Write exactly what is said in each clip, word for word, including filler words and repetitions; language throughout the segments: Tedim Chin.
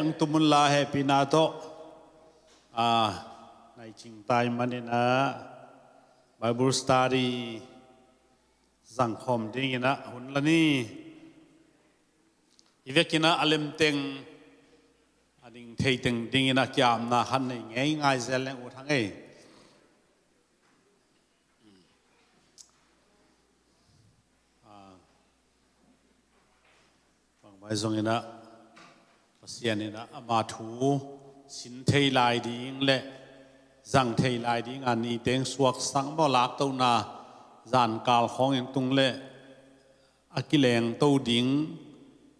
ang tumun la hehpihna tawh a nai cingtai maninah Bible study zangkhawm dinginah hun la ni. I vekinah a lemteng a ding theiteng dinginah kiamna khan nei ngei ngai zel leng ut hang ei. Bangbai zonginah Pasian inah ama thu sin thei lai ding le zang thei lai ding a niteng suaksak maw laktohna zankal khawngin tung le a kilengto ding,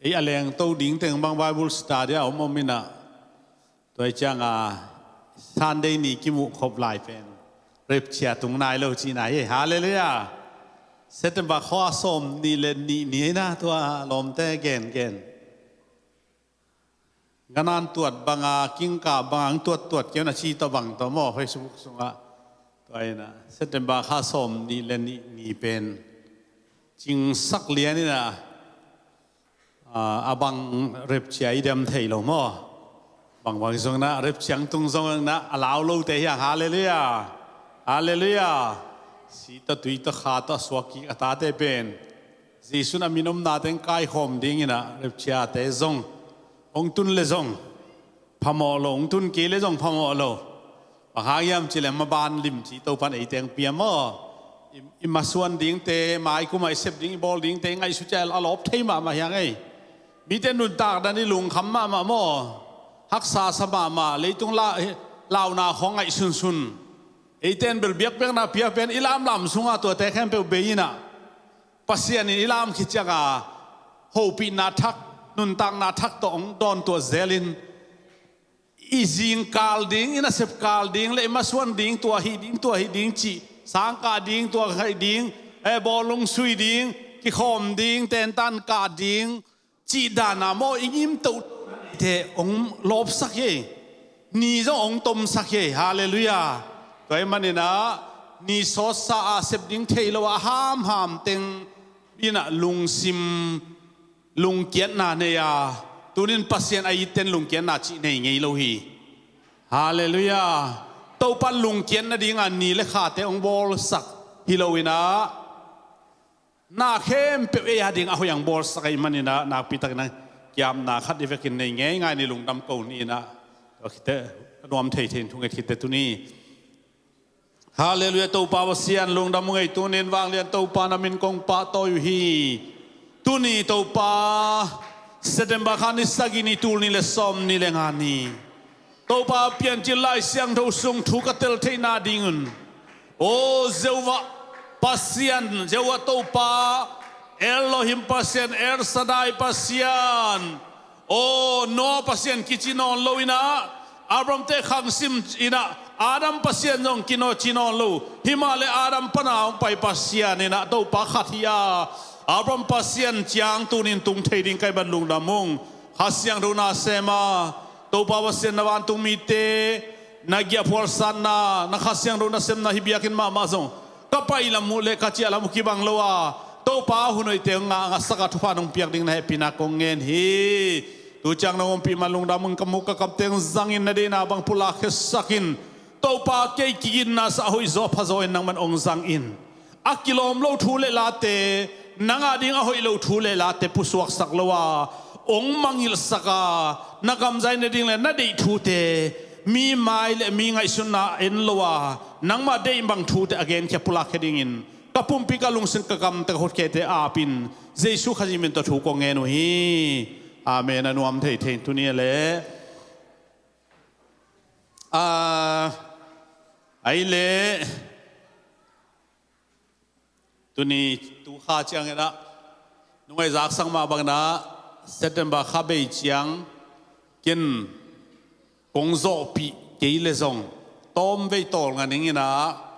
ei a lengto ding teng bang Bible study a om om inah tua cianga Sunday ni kimuh khop lai pen repcia tung nai lo cihna hi. Halleluiah. September khaw a sawm nih le nih ni eina tua lawmte gengen ganan tuat banga kingka banga ang tuat tuat keu na ci tawh bang tawh maw Facebook sungah tua inah September kha sawm nih le nih ni pen cingsak lian inah a bang repcia i dem thei lo maw? Bangbang zong na repciang tung zong na a lau lote hiang. Halleluiah. Halleluiah. Si tawh tui tawh kha tawh a suak kik a tate pen Jesuh a min omna teng kaikhawm dinginah repciate zong hong tun le zong phamawh lo, hong tun kei le zong phamawh lo. Bang hang hiam cileh maban lim ci Topan eiteng piam aw. I, i masuan dingte, mai kuma i sep ding, i bawl dingte i ngaihsut ciah a lawp thei mahmah hiang ei. Mite nuntak dan i lungkham mahmah maw? Haksa sa mahmah, leitung la, launa khawng ngaih sunsun. Eiten bel biakpiakna piapen i lamlam sunga tuate khempeuh bei inah Pasian in i lam khit cianga hopihna thak, nuntakna thak tawh hong dawntuah zelin i zingkal ding, i nasepkal ding le i masuan ding, tua hih ding, tua hih ding cih, sangkah ding, tua hih ding, eh, bawlung sui ding, kikhawm ding, tentan kah ding cih dana maw i ngimtoh te hong lawpsak hi. Ni zong hong tomsak hi. Halleluiah. Tua hi maninah ni sawtsa a sep ding thei lo a hamham teng inah lungsim lungkiatna nei a, tunin Pasian a itten lungkiatna cih nei ngei lo hi. Halleluiah. Topan lungkiatna dinga ni le khate hong bawlsak hi lo inah na khempeuh ei a ding a hoih ang bawlsak ahi maninah nakpitakin a kiamna khat i vekin nei ngei ngai ni. Lungdam ko ni inah tua khite a nuam thei thei in thunget khite tuni. Halleluiah. Topa Pasian lungdam ung ei. Tunin vanglian Topa na min kong pahtawi uh hi. Tuni Topa September kha ni sagih ni tul ni le sawm ni le nga ni Topa Piancil Lai Siangtho sung thu ka tel theihna dingun, aw Jehovah Pasian, Jehovah Topa, Elohim Pasian, El Shaddai Pasian, aw Noah Pasian kici nawn lo inah Abraham te khangsim inah Adam Pasian zong kinaw ci nawn lo. Himahleh Adam pana hong pai Pasian inah Topa khat hi a, Abraham Pasian ciang tunin tung thei ding kai ban lungdam ung. Kha Siangtho na sem a, Topa Pasian na vantung mite na giahphualsatna, na Kha Siangtho na semna hih biakinn mahmah zong ka pai lam uh le ka ciah lam uh kibang lo a, Topa hun hoihte hong ngah, ngahsak a thupha nong piak ding na hehpihna kong ngen hi. Tu ciang nong ompih man lungdam ung. Ka muk ka kapte hong zangin na deihna bang pulak khiasak in. Topa kei kiginna sa a hoih zaw a pha zaw in nangman hong zang in. A kilawm lo thu le late, nang a ding a hoih lo thu le late pusuaksak lo a, hong mangilhsak a, na gamzai na ding le na deih thute mi mai le mi ngaihsutna en lo a, nangmah deih bang thute a genkhia pulakkhia dingin ka pumpi ka lungsim ka gamte ka khutkhete apin Jesuh Khazih min tawh thu kong ngen uh hi. Amen. A nuam thei thei tuni a le a ai le Tuni tu kha ciangin ah nungai zaksak mah bangin ah September kha bei ciang ken kong zawhpih kei le zong tawmvei tawlnga ning in ah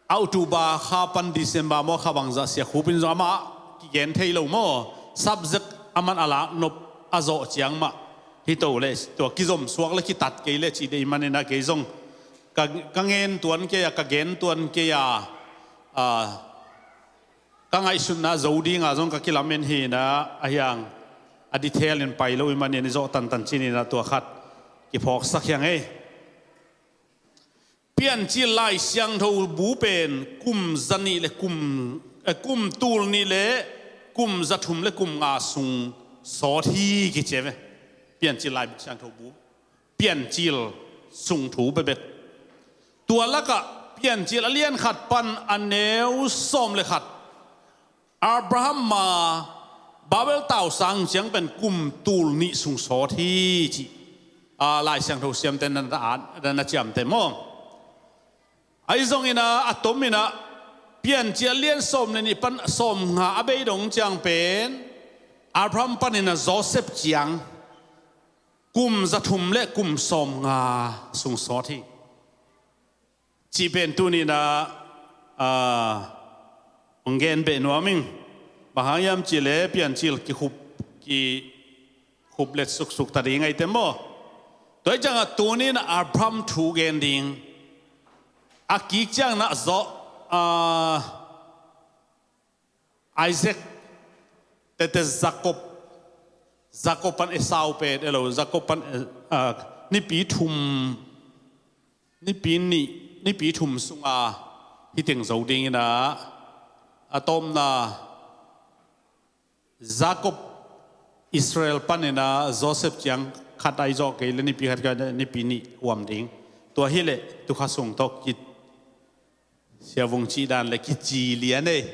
October kha pan December maw kha bangzah sia khupin zong amah kigen thei lo maw? Subject aman a lak nop a zawh ciang mah hi to le tua kizom suak le kitat kei le cih deih manin ah kei zong ka, ka ngen tuan kei a, ka gen tuan kei a, a, ka ngaihsutna zo dinga zong ka kilamen hi in ah a hiang. a detail in pai lo i manin i zawh tantan cinin a tua khat kiphawksak hiang ei. Piancil Lai Siangtho bu pen kum zanih le kum, eh, kum tul nih le kum zathum le kum nga sung sawt hi kici ve. Piancil Lai Siangtho bu Piancil sung thu bekbek. Tua lakah Piancil a lian khat pan a neu sawm le khat, Abraham ma Babel tau sang ciang pen kum tul nih sung sawt hi ci. A, Lai Siangtho siamte na, na, na ciamte maw? Ahi zongin a, a tomin a, Piancil a lian sawm le nih pan sawm nga a bei dong ciang pen Abraham panin a Joseph ciang kum zathum le kum sawm nga sung sawt hi. Cih pen tuni-in a, a, hong gen beh nuam ing. Bang hang hiam cih leh Piancil kikhup, kikhup let suksuk ta ding ahi te maw? Tua hi ciangah tuni-in Abraham thu gen ding. A kik ciangin a zawh, a, Isaac, tete Jacob, Jacob pan Esau pen, elo, Jacob pan, eh, ah, nipi thum, nipi nih, nipi thum sunga hi teng zo dingin a, a tawpna Jacob Israel panin a Joseph ciang khat ahi zawh kei le nipi khat ka nipi nih huam ding. Tua hi leh tukha sung tawh ki Sia Vung cih dan le kici lian ei.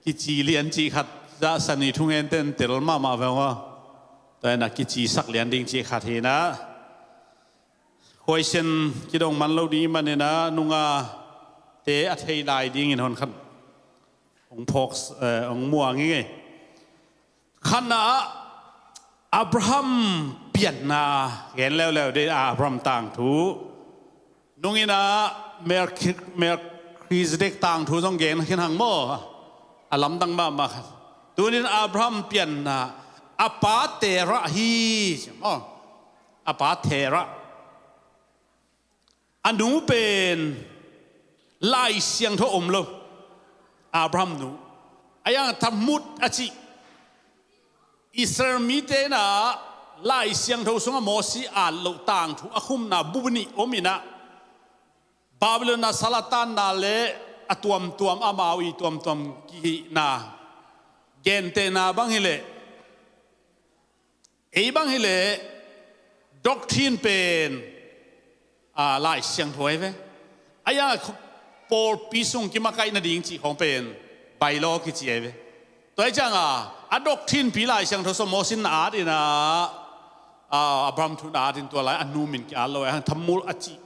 Kici lian cih khat zah sani thungen ten tel mahmah ve ung a. Tua hi-in a kicisak lian ding cih khat hi-in a. Huaisen kidong man lo ding i manin a nungate a thei lai dingin hon khat hong phawk, eh, hong muang ing ei. Khatna ah Abraham pianna gen leuleu ding, Abraham tangthu. Nungin a Melki-, Melchizedek tangthu zong gen khin hang maw? A lamdang mahmah khat. Tunin Abraham pianna a pa Terah hi. Maw? A pa Terah. A nu pen Lai Siangtho om lo. Abraham nu. A yang thamut a cih. Israel mite in a Lai Siangtho sungah Mosi at loh tangthu a khumna bu nih om in a. Babylon a sal a tanna le a tuamtuam amau i tuamtuam kihihna. Gentehna bang hi leh. Ei bang hi leh doctrine pen, a, Lai Siangtho ahi ve. A yang a pawlpi sung kimakaih nading cih khawng pen bylaw kici ahi ve. Tua hi ciangah a doctrine pi Lai Siangtho sung Mosi in a at in a, a, Abraham thu in a at in tua lai a nu min ki-at lo, a hang thamul a cih.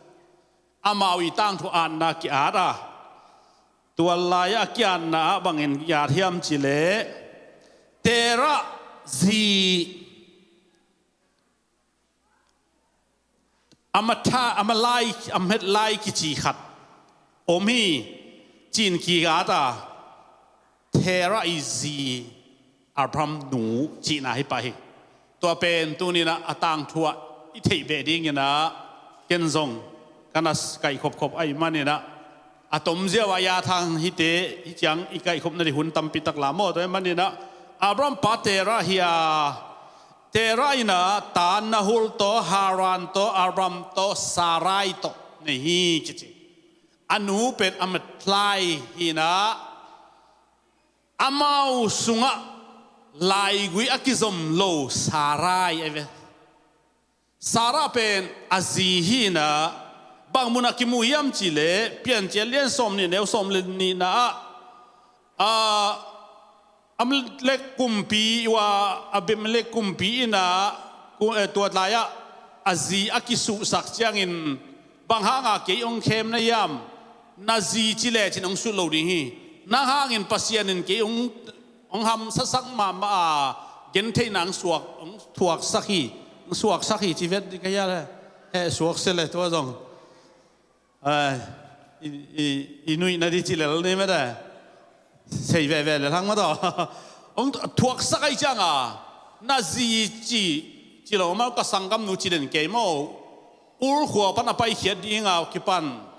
Amau i tangthu atna ki-at a. Tua lai-ah a ki-atna ah bangin ki-at hiam cih leh Terah zi a matha, a malai, a metlai kici khat om hi, ci-in ki-at a. Terah i zi Abraham nu cihna hi pah hi. Tua pen tuni-in a tangthu ah i theih beh dingin a ken zong ka na kaih khopkhop ahih manin a, a tomziau a yathang hi te, hi ciang i kaihkhopna ding hun tampi tak la maw. Tua ahih manin a Abraham pa Terah hi a, Terah in a ta Nahor tawh, Haran tawh, Abram tawh, Sarai tawh nei hi kici. A nu pen a metlai hi-in a, amau sungah laigui a kizom lo Sarai ahi ve. Sarah pen a zi hi-in a, bang munah kimu hiam cih leh Piancil lian sawm nih neu sawm le nihna ah, a, Amalek kumpi, ua Abimelek kumpi in a, ku-, eh, tua lai-ah a zi a kisuhsak ciangin, bang hanga kei hong khem na hiam? Na zi ci lecin hong sut lo ding hi. Nang hangin Pasian in kei hong, hong hamsasak mahmah a, gentheihna hong suak, hong thuaksak hi, hong suaksak hi ci vet ding ka hia le. He, suaksia le tua zong. Ai, i, i, i nuihna ding ci lel ni mete. Sei veve lel hang mah tawh. Hong thuaksak ahih ciangin, na zi ci, ci lo maw, ka sanggamnu ci den kei maw. Ur khua pan a paikhiat ding a kipan,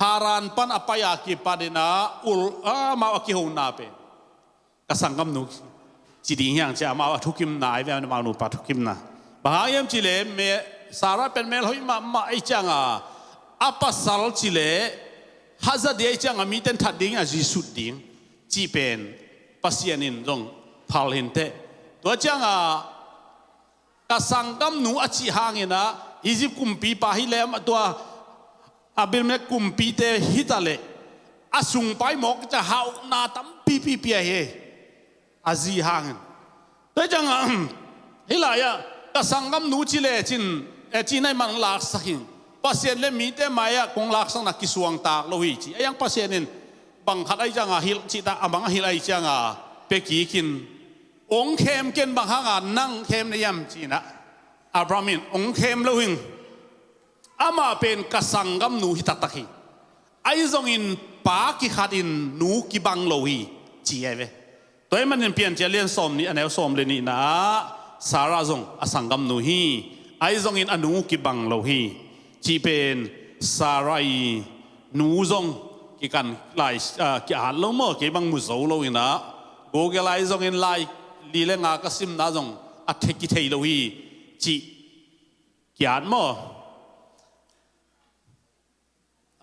Haran pan a pai a kipan in a, Ur, amau a kihona pen ka sanggamnu ci ding hi hang ci a, amau a thukimna ahi ve, amau nupa thukimna. Bang hang hiam cih leh, me, Sarah pen mel hoih mahmah ahih ciangin, a pasal cih leh hazat ding ahih ciangin, mite'n that dingin a zi sut ding cih pen Pasian in zong phal hi inteh. Tua ciangin, ka sanggamnu a cih hangin ah, Egypt kumpipa hi leh, tua Abimelek kumpite hi ta leh, a sungpa i mawk ciang hauhna tampipi pia hi, a zi hangin. Tua ciangin, hih lai-ah, ka sanggamnu ci lecin, eh, ci nai mah laksak hi. Pasian le mite mai-ah kong laksakna kisuangtak lo hi ci. Ahih hang Pasian in bang khat ahih ciangin hilh cih ta, a bang a hilh ahih ciangin, pia kik in, ong khem ken, bang hangin nang khem na hiam ci-in ah, Abraham in ong khem lo hi. Amah pen ka sanggamnu hi taktak hi. Ahi zongin pa kikhatin nu kibang lo hi, ci ahi ve. Tua ahih manin Piancil lian sawmnih a neu sawm le nihna ah, Sarah zong a sanggamnu hi. Ahi zongin a nu kibang lo hi, cih pen Sarah i nu zong kikan lai, ah, ki-at lo maw, kei bang mu zo lo-in ah, Google ah zongin lai li le nga ka simna zong a thei, kithei lo hi, cih ki-at maw.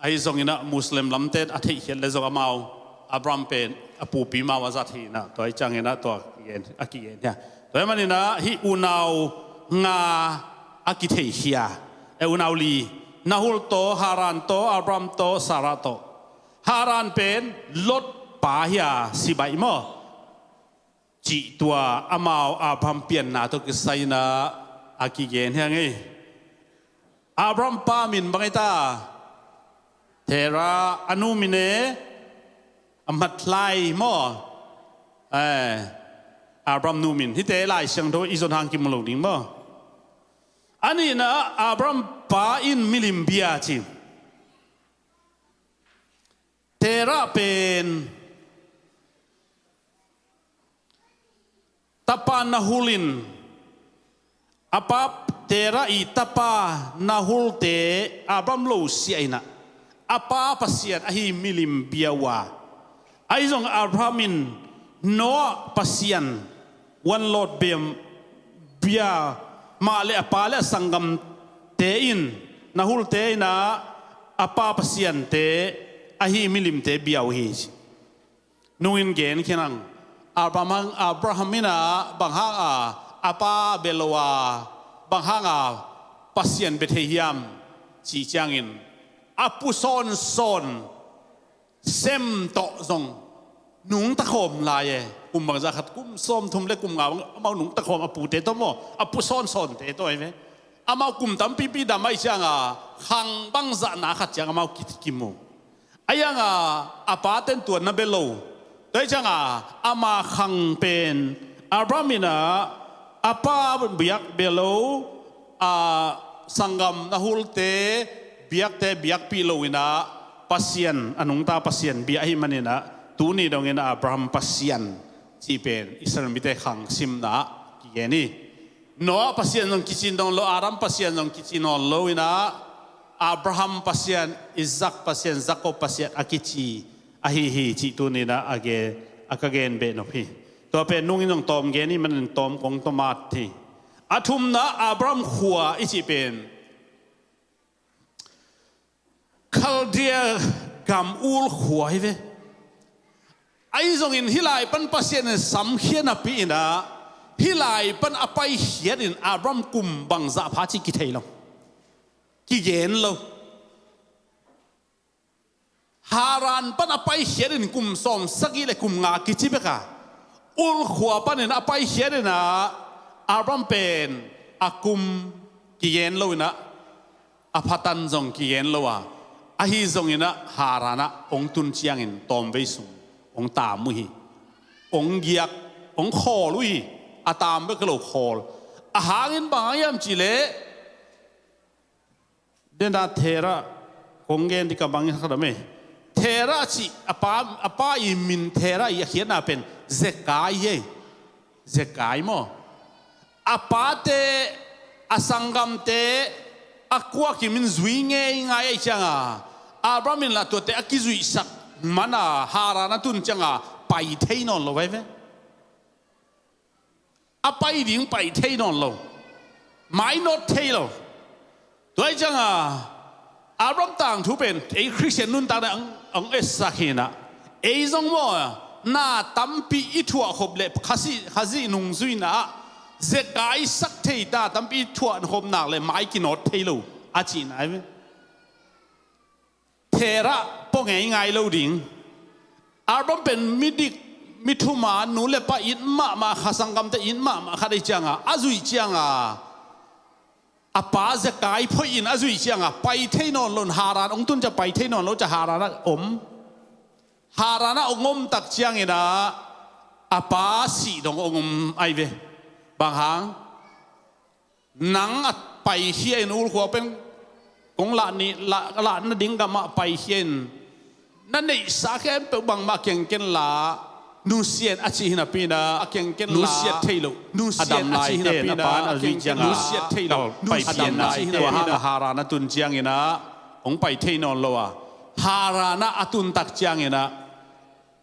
Ahi zongin ah Muslim lamte'n a theihkhiat le zong amau, Abraham pen a pupi mau a zat hi-in ah, tua ahih ciangin ah tua kigen, a kigen hi a. Tua ahih manin ah hih unau nga a kitheikhia, eh, unau li, Nahor tawh, Haran tawh, Abraham tawh, Sarah tawh. Haran pen Lot pa hi a, sibaih maw, cih tua amau Abraham pianna tawh kisai-in ah a kigen hi hang ei. Abraham pa min bang hi ta? Terah. A nu min e, a Mahlai maw. Eh, Abraham nu min. Hihte Lai Siangtho i zon hang kimu lo ding maw. A nihna, Abraham pa in milim bia ci. Terah pen tapa Nahor in, a pa, Terah i tapa Nahor te Abraham lo siah-in ah, a pa Pasian ahi milim bia uh a. Ahi zong Abraham in Noah Pasian, one Lord bia, bia mah leh a pa le a sanggamte in, Nahor te in ah, a pa Pasian te ahi milimte bia uh hi. Nungin gen khin hang, Abraham, Abraham in ah bang hangin a pa bia lo a, bang hangin Pasian bia thei hiam cih ciangin, a pu sawnsawn Sem tawh zong nungta khawm lai e. Kum bangzah khat, kum sawmthum le kum nga bang amau nungta khawm, a pute tawh maw, a pu sawnsawnte tawh ahi ve. Amau kum tampipi dam ahih ciangin, khang bangzahna khat ciang amau ki, kimu. Ahi hangin a pate'n tua na bia lo. Tua ahih ciangin ama khang pen Abraham in ah a pa biak bia lo, a sanggam Nahor te biakte biakpih lo-in ah, Pasian, a nungta Pasian bia ahih manin ah, tuni dongin Abraham Pasian cih pen Israel mite khang simna ah kigen hi. Noah Pasian zong kici nawn lo, Adam Pasian zong kici nawn lo-in ah, Abraham Pasian, Isaac Pasian, Jacob Pasian a kici ahi hi cih tuni-in ah a gen, a ka gen beh nop hi. Tua pen nungin zong tawm gen ahih manin tawm kong tawm at hi. A thumna, Abraham khua i cih pen Khaldea gam Ur khua hi ve. Ahi zongin hih lai pan Pasian in samkhia napi-in ah, hih lai pan a paikhiat in Abraham kum bangzah pha cih kithei lo, kigen lo. Haran pan a paikhiat in kum sawmsagih le kum nga kici bek a, Ur khua panin a paikhiat in ah, Abraham pen a kum kigen lo-in ah, a phatan zong kigen lo a, ahi zongin ah Haran ah hong tun ciangin tawmvei sung hong taam uh hi. Hong giak, hong khawl uh hi. A taam bek hi lo, khawl. A hangin bang hang hiam cih leh, den a Terah kong gen ding ka bang in kha dam e. Terah cih a pa, a pa i min Terah i a khiatna pen zekai hi ei. Zekai maw. A pate, a sanggamte, a kuakim in zui ngeingai ahih ciangin, Abraham in lah tuate a kizuihsak man a, Haran a tun ciangin pai thei nawn lo ahi ve. A pai ding pai thei nawn lo. Mainawt thei lo. Tua hi cianga Abraham tangthu pen ei Khristian nuntakna ang, ang etsak hinah. Ei zong maw, na tampi i thuah khop le Khazih, Khazih nungzuina ah zekai sak thei ta tampi i thuah khop nak le mai kinawt thei lo a cihna hi ve. Therah pua ngeingai lo ding. Abraham pen midik, mithuma, nu le pa it mahmah, kha sanggamte it mahmah khat ei cianga, a zuih cianga, a pa zekai phoih in a zuih cianga, pai thei nawn lo, Haran ong tun cia pai thei nawn lo cia Haran ah om. Haran ah ong om tak ciangina, a pa sih dong ong om ai ve. Bang hang? Nang a paikhia in ulkhua pen kong lah ni, lah, lah nading gamah paikhia in na neihsa khempeuh bangmah kengken la nusiat a cih hinapina a kengken la nusiat thei lo. Nusiat a cih hinapina a pa na zui cianga nusiat thei lo. Pai pian na tua hang a Haran a tun ciangina hong pai thei nawn lo a Haran ah a tun tak ciangina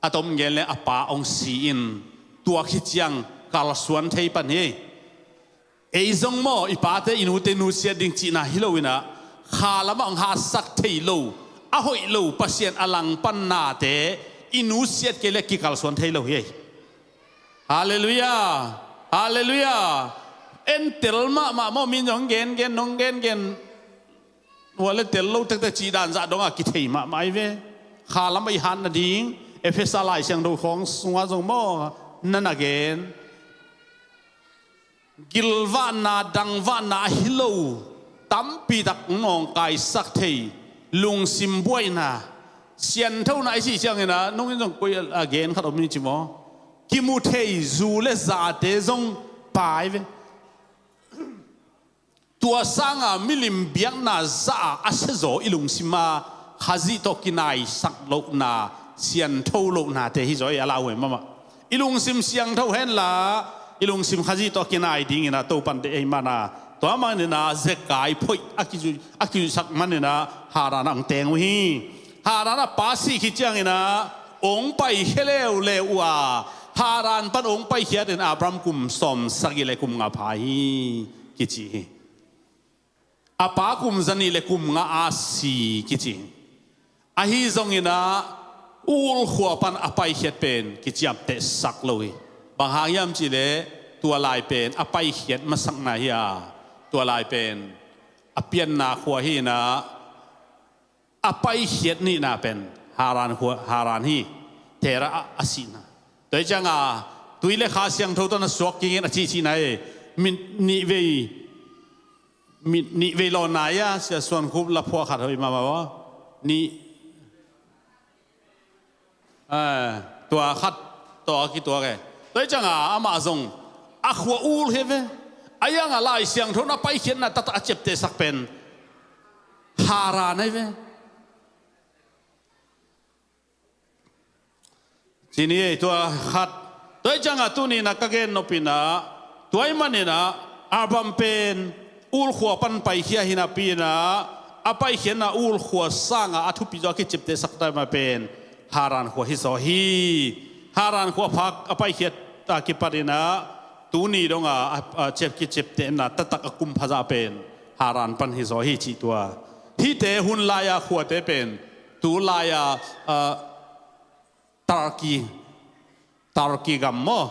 a tom gen le a pa hong si in tua khit ciang kalsuan thei pan hi. Ei zong maw, i pate i nute nusiat ding cihna hi loinah kha lamah hong hatsak thei lo, a hoih lo Pasian a langpan nate i nusiat kei le kikalsuan thei lo hi. Halleluiah. Halleluiah. Entel mahmah maw, min zong gengen nong gengen. Ua le tel lo tektek cih dan zah dongah kithei mahmah hi ve. Kha lamah i hat nading Efesa Lai Siangtho khawng sungah zong maw na na gen. Gilvahna, dangvahna ahi lo tampi tak nawngkaisak thei, lungsim buaina, sianthona i cih ciangina nungin zong koi a gen khat om ni ci maw? Kimu thei zu le zate zong pai ve. Tua sanga milim biakna zah a siazaw i lungsim a Khazih tawh kinaisak lohna, siantho lohnate hi zaw hi a lauhuai mahmah. I lungsim siangtho henla i lungsim Khazih tawh kinai dingina Topan deih ei mana tua manina zekai phoih a kizuisak manina Haran ang teng uh hi. Haran a pa sih khit ciangina ong paikhia leuleu uh a Haran pan ong paikhiatin Abraham kum sawmsagih le kum nga pha hi kici hi. A pa kum zanih le kum nga a si kici hi. Ahi zongina ulkhua pan a paikhiat pen kiciamtehsak lo hi. Bang hang hiam cihleh tua lai pen a paikhiat masakna hi a tua lai pen a pianna khua hi inah a paikhiat nihna pen Haran khua, Haran hi. Tera a, a sihna. Tua hi cianga tui le kha siangtho tawh na suak kingin a cihcihna hi. Mit nih vei, mit nih vei lawnna ia sia suan khup la phuah khat hoih mahmah aw. Nih tua khat tawh a kituak e. Tua hi cianga amah zong a khua ul hi ve. A ianga Lai Siangtho na paikhiatna taktak a ciaptehsak pen Haran ahi ve. Cini ei tua khat. Tua hi cianga tunina ka gen nopina tua hi manina Abraham pen ulkhua pan paikhia hinapina a paikhiatna ulkhua sanga a thupi zaw a kiciaptehsak taima pen Haran khua hi zaw hi. Haran khua phak a paikhiat a kipatina tuni donga a, a ciap kiciaptehna taktak a kum phazah pen Haran pan hi zaw hi cih tua. Hihte hun laia khuate pen tu laia a, Turkey, Turkey gam maw?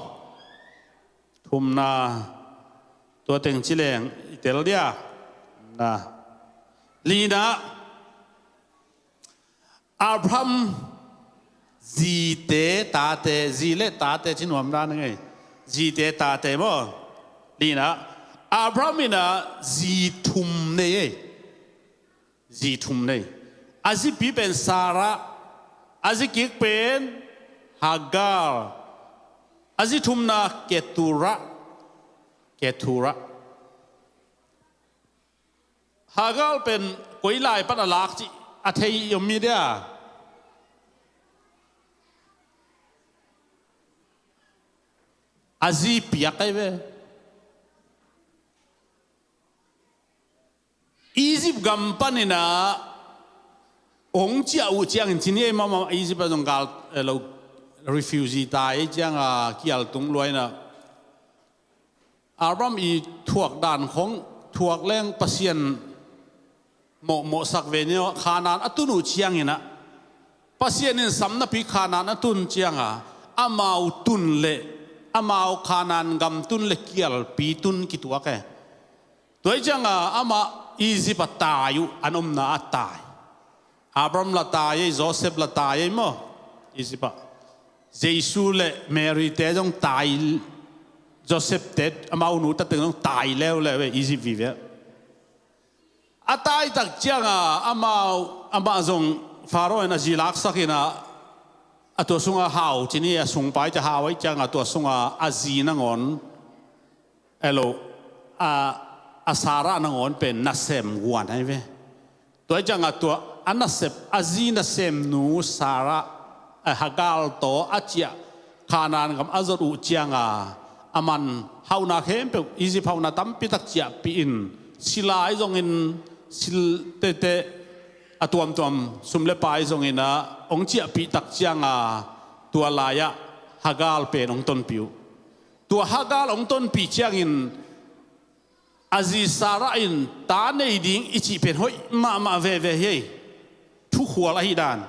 Thumna tua teng cileng i tel dia na lina Abraham zite tate, zi le tate ci nuam dan ngei. Zite tate maw? Lina Abraham ina zi thum nei ei. Zi thum nei. A zipi pen Sarah, a zikik pen Hagar, a zi thumna Ketura, Ketura. Hagar pen koi lai pan a lak cih a thei i om mi dia. A zi piak ai ve. Egypt gam panina ong ciah uh ciangin cini ei mahmah Egypt a zong gal eh, lo refugee tai cianga kial tung luaina Abraham i thuak dan khong, thuak leng Pasian mawhmawhsak ve ni aw. Khanaan a tun uh ciangin ah, Pasian in sam napi Khanaan a tun cianga, amau tun le, amau Khanaan gam tun le kialpi tun kituak e. Tua hi cianga amah Egypt ah tai uh, an omna ah tai. Abraham la tai ei, Joseph la tai ei maw, Egypt ah. Jesu le Mary te zong tai, Joseph te amau nu tate zong tai leuleu e, Egypt vive. A taitak cianga amau, amah zong Pharaoh in a zi laksakin ah, a tua sunga hau cini, a sungpai ca hau ahi cianga tua sunga a zi nangawn, elo, a, a Sarah nangawn pen nasem guan ahi ve. Tua hi cianga tua a nasep, a zi nasemnu Sarah, a Hagar tawh a ciah Khanaan gam a zot uh cianga, aman hauhna khempeuh, Egypt hauhna tampitak ciahpih in, sila ahi zongin, sil tete, a tuamtuam sum le pai zongin ah hong ciahpih tak cianga, tua lai-ah Hagar pen hong tonpih uh. Tua Hagar hong tonpih ciangin, a zi Sarah in ta nei ding i cih pen hoih mahmah veve hi ei. Thukhual ahi dan.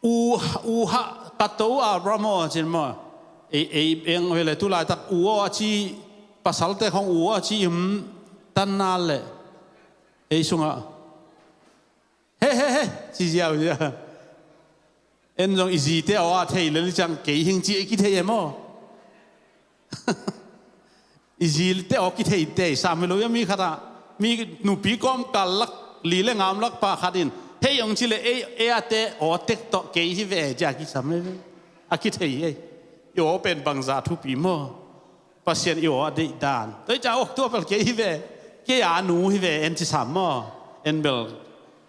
U, u ha, ka to Abraham aw, cin maw. Ei, ei, eng vele tu laitak u aw a ci, pasalte khong u aw a ci, hmm, tan nal le. Ei sungah. He, he, he, ci ziau zia. En zong i zite aw a thei le li ciang kei hing ci ei kithei em aw. I zite aw kithei tei sam hi lo ia, mi khatah, mi nupi kawm kal lak, li le ngam lak pa khat in, hei hong ci le ei, ei a te aw tek tawh kei hi ve, cia kisam hi ve. A kithei ei. I aw pen bangza thupi maw. Pasian i aw a deih dan. Toi ca aw tua pel kei hi ve. Kei a nu hi ve, en ci sam maw. En bel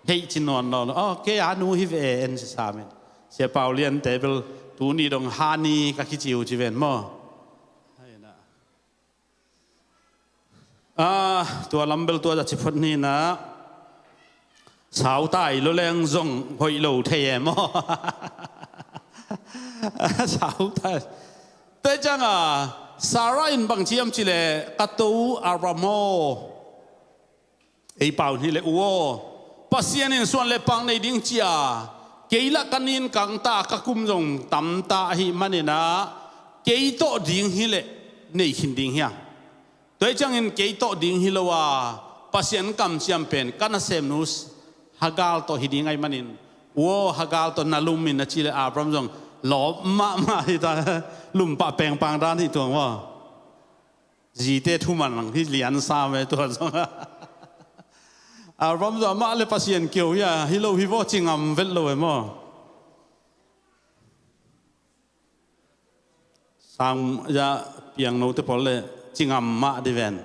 hei ci nawn nawn. Aw, kei a nu hi ve, en ci sam in. Sia Pau Lian te bel tuni dong hani ka kiciu ci ven maw. Ah, tua lam bel tua za ci phot ni na. Sau tai lo leng zong hoih lo thei em aw. Sau tai. Te cianga Sarah in bang ciam ci le, ka to Abraham aw. Ei pau hi le u aw. Pasian in suan le pang nei ding cia. Kei lah ka nin kang ta, ka kum zong tam ta ahi manin ah, kei tawh ding hi le nei khin ding hiam. Tua hi ciangin kei tawh ding hi lo a, Pasian kamciam pen ka nasemnu Hagar tawh hi ding ahi manin, u aw, Hagar tawh na lum in a ci le Abraham zong lawp mahmah hi ta, lumpah pengpang dan hi tuang maw. Zite thuman lang hi lian sa me tua zong. Abraham zong amah le Pasian keu hi a, hi lo hi vaw ci ngam vet lo e maw. Sang ya piang note pawl le ci ngam mah di ven.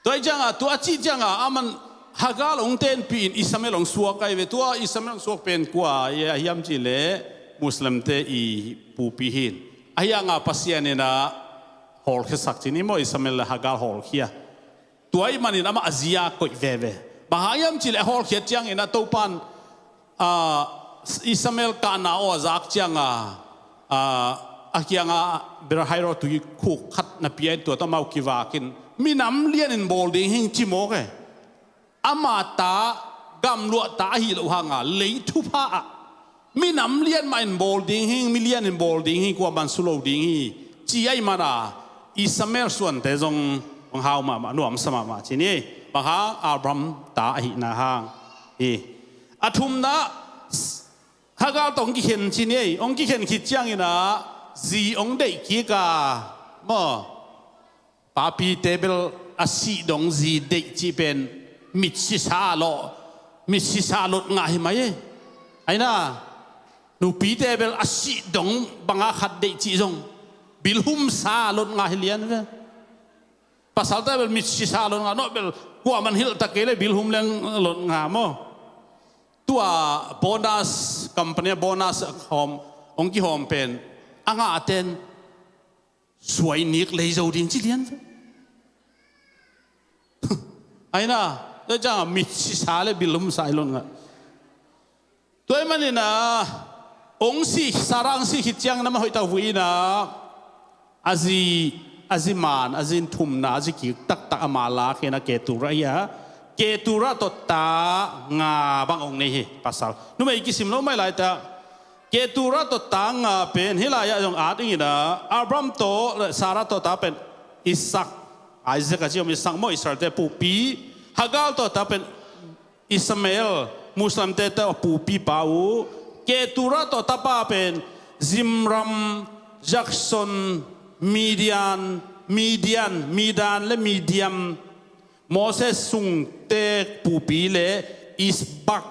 Tua hi cianga, tua cih cianga, aman Hagar hong tenpih in Ishmael hong suak ahi ve. Tua Ishmael hong suak pen kua ahi hiam cih le Muslim te i pupi hin. Ahi hanga Pasian in a hawlkhiasak cin i maw, Ishmael le Hagar hawlkhia. Tua ahih manin amah a zi a koih veve. Bang hang hiam cih leh a hawlkhiat ciangin a Topan, ah, Ishmael kahna aw a zak cianga, ah, a kianga berhairo tui khuk khat na pia in tua tawh amau kivakin, minam lianin bawl ding hing ci mawk e. Ama ta, gamluah ta ahi loh hanga lei thupha ah minam lian mah in bawl ding hing, milian in bawl ding hing, kuaman su lo ding hi, ci ahih mana Ishmael suante zong hong hau mahmah, nuamsa mahmah ci ni. Bang hang, Abraham ta ahihna hang hi. A thumna, Hagar tawh hong kikhen ci ni. Hong kikhen khit ciangin ah zi hong deih kik a maw. Papite bel a sih dong zi deih cih pen mitsisa lawh, mitsisa lot ngah hi mai e. Aina, nupite bel a sih dong banga khat deih cih zong bilhumsa lot ngah hi lian ve. Pasalte bel mitsisa lot ngah, no bel kuaman hilh ta kei le bilhum leng lot ngah maw. Tua bonus, company bonus hawm, hong kihawm pen a ngah ten suai nik lei zo ding ci lian ve. Aina, tua ciang mitsisa le bilhumsa i lon ngah. Tua ahih manin ah, hong si, Sarah hong si khit ciangin amah hoih tak vui in ah, a zi a zi man, a zin thumna, a zi kik taktak amah lak hi a, Ketura hi a. Ketura tawh ta nga bang hong nei hi, pasal. Numei kisim lo mai lai ta, Ketura tawh ta nga pen hih lai-ah zong at ing in a, Abraham tawh le Sarah tawh ta pen Isak, Isaac a ci om, Isak maw, Israelte pupi. Hagar tawh ta pen Ishmael, Muslimte tawh a pupipa uh. Ketura tawh tapa pen Zimram, Jakson, Midian, Midian, Midian le Midiam, Moses sungte pupi le Isbak,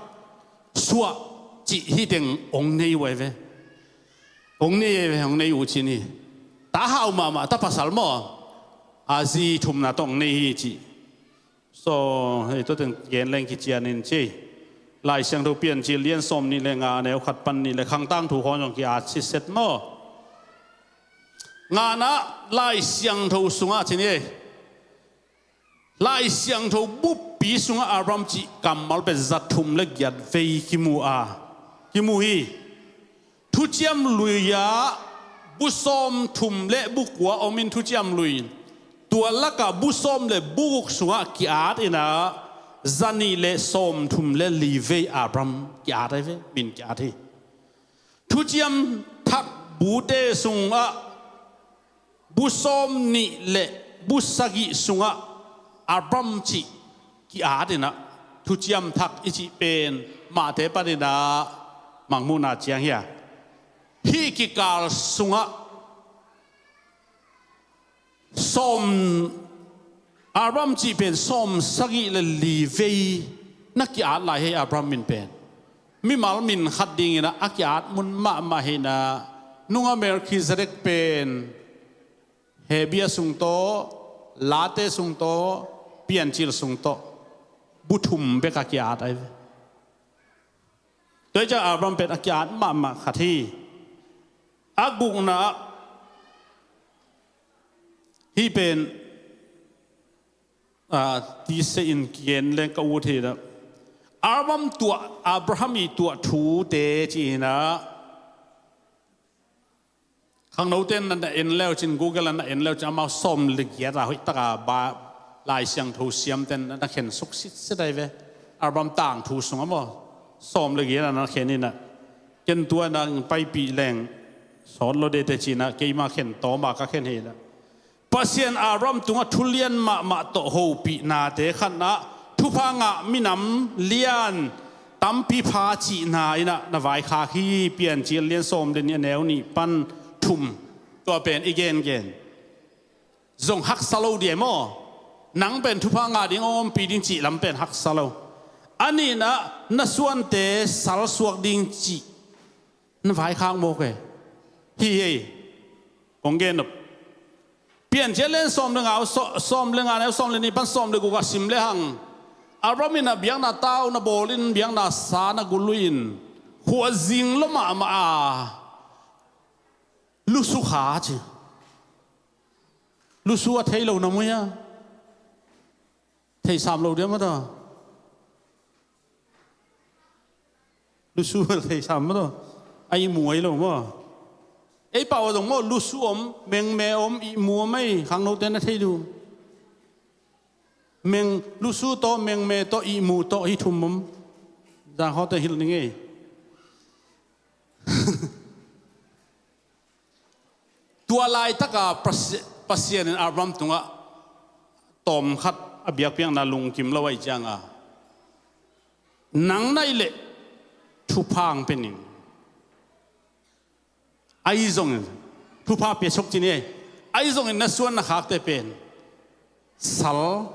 Suah cih hih teng hong nei uh ahi ve. Hong nei ahi ve, hong nei uh ci ni. Ta hau mahmah, ta pasal maw, a zi thumna tawh hong nei hi ci. So hei, tua teng gen leng kician in ci. Lai Siangtho Piancil lian sawm nih le nga, a neu khat pan nih le, Khang Tangthu khawng zong ki-at siset maw. Ngana, Lai Siangtho sungah ci ni ei, Lai Siangtho buppi sungah Abraham cih kammal pen za thum le giat vei kimu a, kimu hi. Thuciam Lui-ah bu sawm thum le bu kua om in, Thuciam Lui, tua lakah bu sawm le bu guk sungah ki-at in a, za nih le sawm thum le li vei Abraham ki-at ahi ve, min ki-at hi. Thuciam Thak bute sungah bu sawm nih le bu sagih sungah Abraham cih ki-at in a, Thuciam Thak i cih pen Matthai panin a Mangmuhna ciang hi a. Hih kikal sungah sawm, Abraham cih pen sawm sagih le li vei na ki-at lai hi. Abraham min pen mimal min khat dingin a ki-at mun mahmah hi a, nungah Melkhizedek pen Hebru sung tawh, Late sung tawh, Piancil sung tawh bu thum bek a ki-at ahi ve. Tua hi ciang Abraham pen a ki-at mahmah khat hi. A gukna ah hih pen, a, tise in kigen leng ka ut hi a, Abraham tuah, Abraham i tuah thute ci hi a. Khangnote na en leu cin, Google na en leu cin, amau sawm le giat a hoih taka ba, Lai Siangtho siamten na khen suk sitset ahi ve. Abraham tangthu sungah maw, sawm le giat a na khen in a, ken tua na paipih leng sawt lo dete ci a, keima khen tawm a ka khen hi a. Pasian Abraham tungah thulian mahmah tawh hopihnate khatna, thupha ngah minam lian tampi pha cihna in a na vaikhak hi. Piancil lian sawm le nih, a neu nih pan thum, tua pen i gengen. Zong haksa lo dia maw? Nang pen thupha ngah ding, hong ompih ding cih lam pen haksa lo. A nihna, na suante salsuak ding cih na vaikhak mawk e. Hi hei, kong gen nop. Piancil lian sawm le nga, sawm le nga, neu sawm le nih pan sawm le guk a sim le hang, Abraham in a biakna tau na bawl in, biakna sa na gul uh in, khuazing lo mahmah a, lusu kha ci. Lusu a thei lo na mui a, thei sam lo dia maw ta. Lusu thei sam maw ta. A ihmu ahi lo maw. Ei pau a zong maw, lusu om, mengme om, ihmu om ei, khangnote na thei lo. Meng, lusu tawh, mengme tawh, ihmu tawh, hih thum om. Zangkhawte hilh ning ei. Tua laitaka Pasi-, Pasian in Abraham tungah tawmkhat a biakpiakna lungkim lo ahih cianga, nang naih leh thupha hong pe ning. Ahi zongin, thupha pia suk ci ni ei. Ahi zongin na suan na khakte pen sal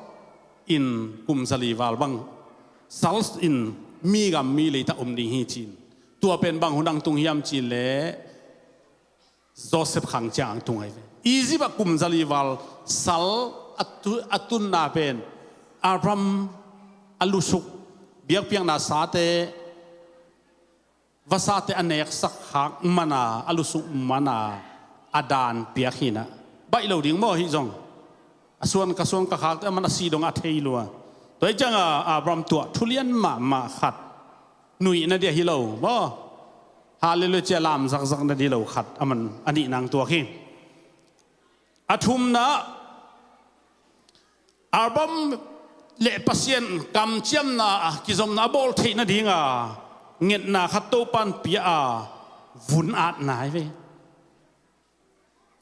in kum zali val bang, sal in mi gam mi leitah om ding hi ci-in. Tua pen bang hun ang tung hiam cih leh Joseph khang ciang ang tung ahi ve. Egypt ah kum zali val sal a tu-, a tunna pen Abraham a lusuk, biakpiakna sate, vasate a neksak khak mana, a lusuk mana a daan piak hi a. Baih lo ding maw hih zong. A suan ka suan ka khakte a man a si dong a thei lua. Tua hi cianga Abraham tuah thulian mahmah khat, nuih na dia hi lo maw. Hallelujah cia lam zakzak na dia hi lo khat a man a nih nang tuak hi. A thumna, Abraham le Pasian kamciamna a kizopna a bawl theih nadinga ngetna khat Topan pia a vun atna hi ve.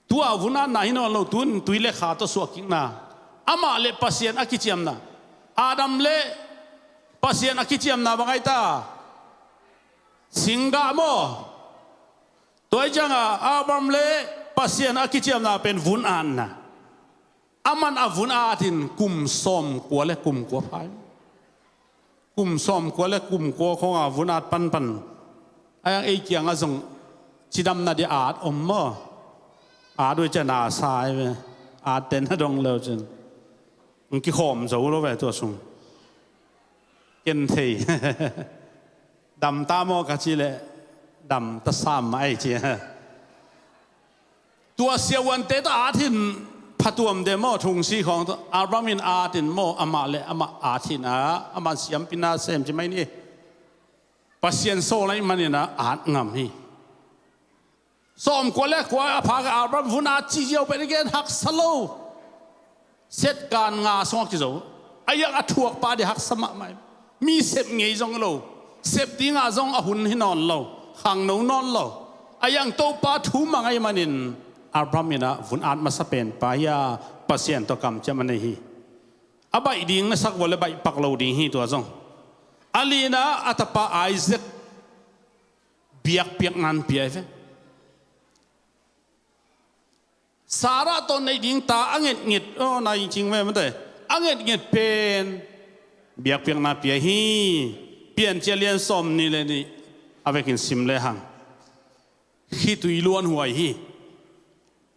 Tua vun atna hi nawn lo, tun tui le kha tawh suahkikna. Amah le Pasian a kiciamna. Adam le Pasian a kiciamna bang ahi ta? Singgah maw? Tua hi cianga Abraham le Pasian a kiciamna pen vun atna. Aman a vun atin kum sawmkua le kum kua pha hi. Kum sawmkua le kum kua khawnga vun at panpan. A yang ei kiangah zong cidamna dia at om maw? At uh cian a sa hi ve. At ten a dong lo cin. Ang kikhawm zo lo ve tua sung. Ken thei. Dam ta maw ka ci leh dam ta sam mah ei ci. Tua siavuante tawh at hin phatuam de maw, thungsi khawng tawh Abraham in at in maw, amah le amah at hin a, amah siampina sem ci mai ni. Pasian sawl ahih manin a at ngam hi. Sawmkua le kua a phak a Abraham vun at ci ziau pen i gen haksa lo. Set kan nga sungah kizo. A yang a thuakpa dia haksa mahmah. Mi sep ngei zong lo. Sep dingah zong a hun hi nawn lo. Khangno nawn lo. A yang Topa thu mang ahih manin Abraham in a vun at masa penpa hi a, Pasian tawh kamciam a nei hi. A baih ding na sak vua le baih pak lo ding hi tua zong. A lina a tapa Isaac biakpiakna in pia hi ve. Sarah tawh neih ding ta a ngetnget, aw, nai cing ve mate. A ngetnget pen biakpiakna pia hi. Piancil a lian sawmnih le nih a vekin sim lehang khitui luanhuai hi.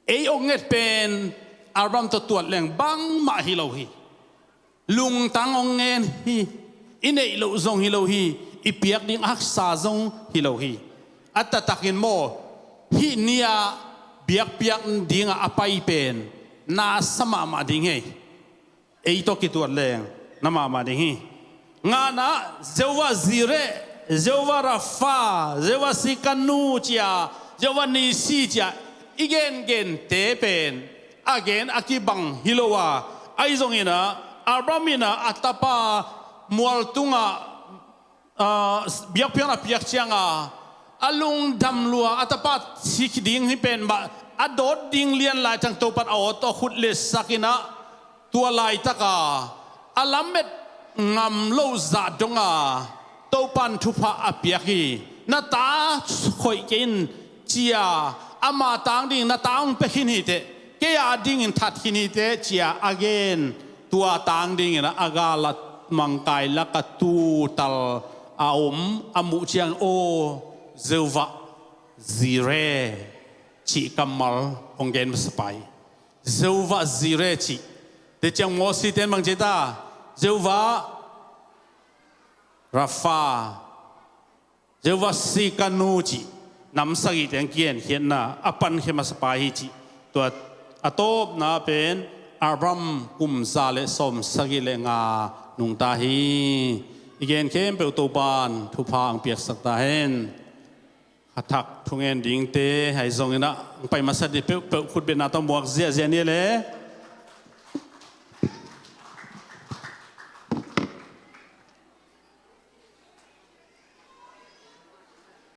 Ei ong nget pen Abraham tawh tuat leng bangmah hi lo hi. Lungtang ong ngen hi. I neih loh zong hi lo hi. I piak ding a haksa zong hi lo hi. A taktakin maw, hih ni-ah biakpiak dingah a pai pen na sa mahmah ding hi. Ei tawh kituat leng na mahmah ding hi. Ngana, Jehovah Jireh, Jehovah Rapha, Jehovah Tsidkenu cia, Jehovah Nissi cia i gengente pen a gen a kibang hi lo a, ahi zongin a Abraham in a tapa mual tungah, ah, biakpiakna piak cianga a lungdam lua, a tapa si ding hi pen mah a dawt ding lian lai tang Topan a aw tawh khut letsak in a, tua laitaka a lamet ngam lo zah donga Topan thupha a piak hi. Na ta khoih kei in cia, ama tang ding na ta hong pia khin hi teh, kei a dingin that khin hi teh cia a gen. Tua tang dingin a gal a mangkai laka tuutal a om a muh ciang, aw, Jehovah Jireh cih kammal hong gen masa pai. Jehovah Jireh cih. Te ciang Mosi ten bang ci ta? Jehovah Rapha, Jehovah Tsidkenu cih nam sagih teng kigenkhiatna a pankhia masa pai hi cih. Tua a tawpna pen Abraham kum za le sawm sagih le nga nungta hi. I gen khempeuh Topan thupha ang piaksak ta hen. A thak thungen dingte hai zongin a ang pai masa ni peuhpeuh khutbetna tawh muak ziahziah ni le.